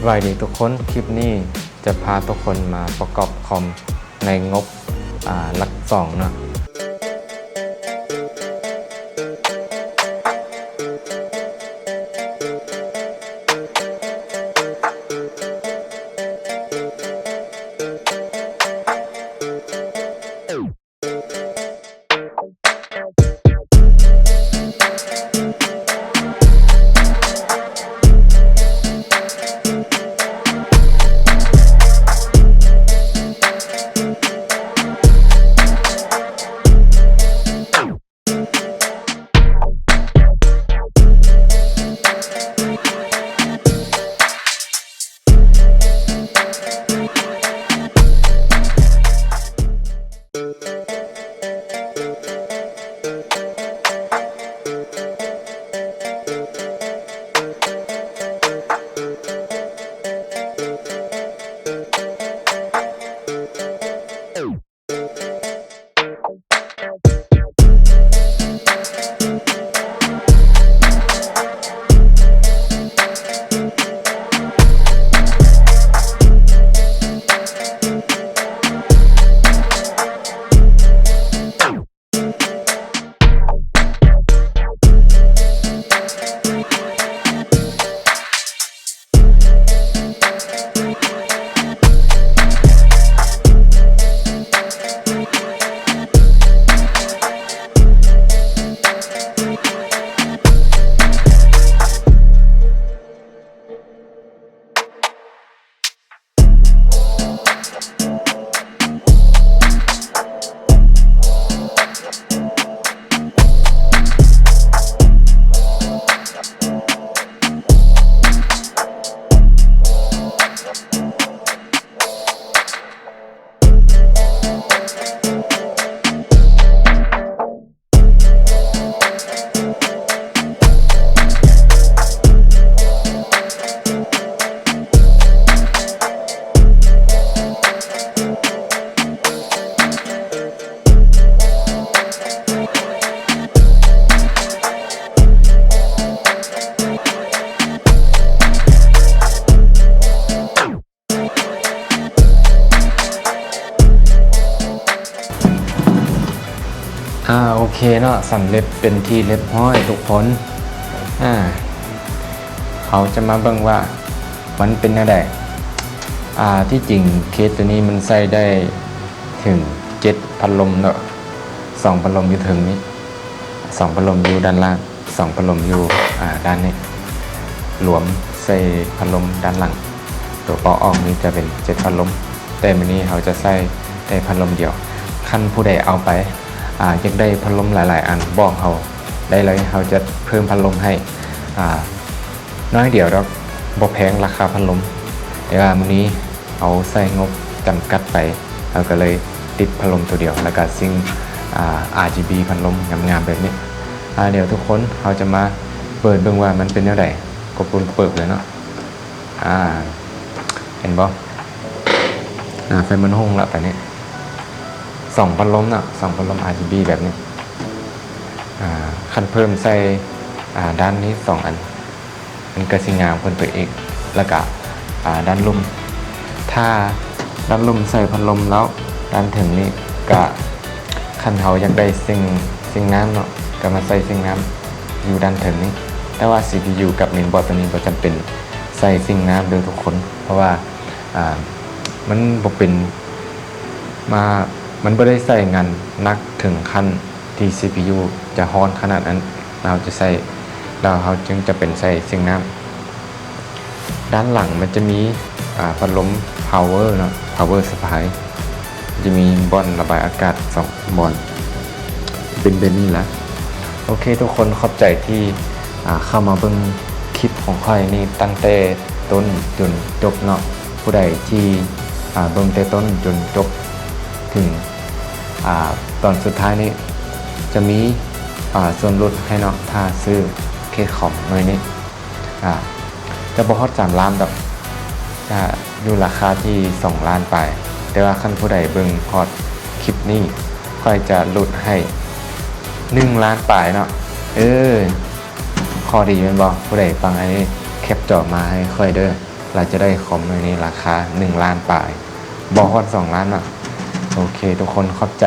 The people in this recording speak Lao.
ສະບາຍດີທຸກຄົນ, ຄລິບນີ້ຈະພາທຸກຄົນມາປະກອບຄອມໃນງົບ ອ່າ ຫຼັກສອງເນາະ.ອ່າ ໂອເຄເນາະ, ສຳເລັດເປັນທີ່ລຽບຮ້ອຍທຸກຄົນ. ອ່າ ເຮົາຈະມາເບິ່ງວ່າມັນເປັນແນວໃດ. ອ່າ ທີ່ຈິງເຄສໂຕນີ້ມັນໃຊ້ໄດ້ເຖິງເຈັດພັດລົມເນາະ, ສອງພັດລົມຢູ່ເທິງນີ້, ສອງພັດລົມຢູ່ດ້ານລ່າງ. ສອງພັດລົມຢູ່ ອ່າ ດ້ານນີ້ ລວມໃສ່ພັດລົມດ້ານຫຼັງ. ຕົວເປົ່າອອກນີ້ຈະເປັນເຈັດພັດລົມ, ແຕ່ມື້ນີ້ເຮົາຈະໃຊ້ໄດ້ພັດລົມດຽວ. ຄັນຜູ້ໃດເອົາໄປ ອ່າ ຢາກໄດ້ພັດລົມຫຼາຍໆອັນ ບອກເຮົາໄດ້ເລີຍ, ເຮົາຈະເພີ່ມພັດລົມໃຫ້ ອ່າ ໜ້ອຍດຽວດອກ, ບໍ່ແພງລາຄາພັດລົມ. ແຕ່ວ່າມື້ນີ້ ເຮົາໃຊ້ງົບຈຳກັດໄປ, ເຮົາກໍເລີຍຕິດພັດລົມຕົວດຽວ ແລ້ວກໍຊິງ ອ່າ ອາຣ໌ຈີບີ ພັດລົມງາມໆແບບນີ້. ອ່າ ດຽວທຸກຄົນ ເຮົາຈະມາເປີດເບິ່ງວ່າມັນເປັນແນວໃດ. ກົດປຸ່ມເປີດເລີຍເນາະ. ອ່າ ເຫັນບໍ່? ອ່າ ໄຟມັນຮຸ່ງລະ ຕອນນີ້ ສອງພັດລົມເນາະ, ສອງພັດລົມ ອາຣ໌ຈີບີ ແບບນີ້. ອ່າ ຄັນເພີ່ມໃສ່ ອ່າ ດ້ານນີ້ສອງອັນ ມັນກໍຊິງາມຂຶ້ນໄປອີກ. ແລ້ວກະ ອ່າ ດ້ານລຸ່ມ ຖ້າດ້ານລຸ່ມໃສ່ພັດລົມແລ້ວ ດ້ານເທິງນີ້ກະ ຄັນເຮົາຢາກໄດ້ຊິງ ຊິງນ້ຳເນາະ ກໍມາໃສ່ຊິງນ້ຳຢູ່ດ້ານເທິງນີ້. ແຕ່ວ່າ ຊີພີຢູ ກັບ ເມນບອດ ຕົວນີ້ບໍ່ຈຳເປັນໃສ່ຊິງນ້ຳເດີ້ທຸກຄົນ, ເພາະວ່າ ອ່າ ມັນບໍ່ເປັນ ມາ ມັນບໍ່ໄດ້ໃຊ້ງານໜັກເຖິງຂັ້ນທີ່ ຊີພີຢູ ຈະຮ້ອນຂະໜາດນັ້ນ, ແລ້ວເຮົາຈະໃຊ້ ແລ້ວເຮົາຈຶ່ງຈຳເປັນໃສ່ຊິງນ້ຳ. ດ້ານຫຼັງມັນຈະມີ ອ່າ ພັດລົມ ພາວເວີເນາະ, ພາວເວີ ສະພາຍ ຈະມີບ່ອນລະບາຍອາກາດສອງບ່ອນ ເປັນແບບນີ້ລະ. ໂອເຄ ທຸກຄົນ ຂອບໃຈທີ່ ອ່າ ເຂົ້າມາເບິ່ງຄລິບຂອງຂ້ອຍນີ້ ຕັ້ງແຕ່ຕົ້ນຈົນຈົບເນາະ. ຜູ້ໃດທີ່ ອ່າ ເບິ່ງແຕ່ຕົ້ນຈົນຈົບເຖິງ ອ່າ ຕອນສຸດທ້າຍນີ້ ຈະມີ ອ່າ ສ່ວນຫຼຸດໃຫ້ເນາະ ຖ້າຊື້ເຄສຄອມໜ່ວຍນີ້ ອ່າ ຈະບໍ່ຮອດສາມລ້ານດອກ, ຈະຢູ່ລາຄາທີ່ສອງລ້ານປາຍ. ແຕ່ວ່າຄັນຜູ້ໃດເບິ່ງຮອດຄລິບນີ້ ຂ້ອຍຈະຫຼຸດໃຫ້ໜຶ່ງລ້ານປາຍເນາະ. ເອີ ຂໍ້ດີແມ່ນບໍ່? ຜູ້ໃດຟັງອັນນີ້ ແຄັບຈໍມາໃຫ້ຂ້ອຍເດີ້. ລະຈະໄດ້ຄອມໃນລາຄາໜຶ່ງລ້ານປາຍ ບໍ່ຮອດສອງລ້ານເນາະ. ໂອເຄ ທຸກຄົນຂອບໃຈ.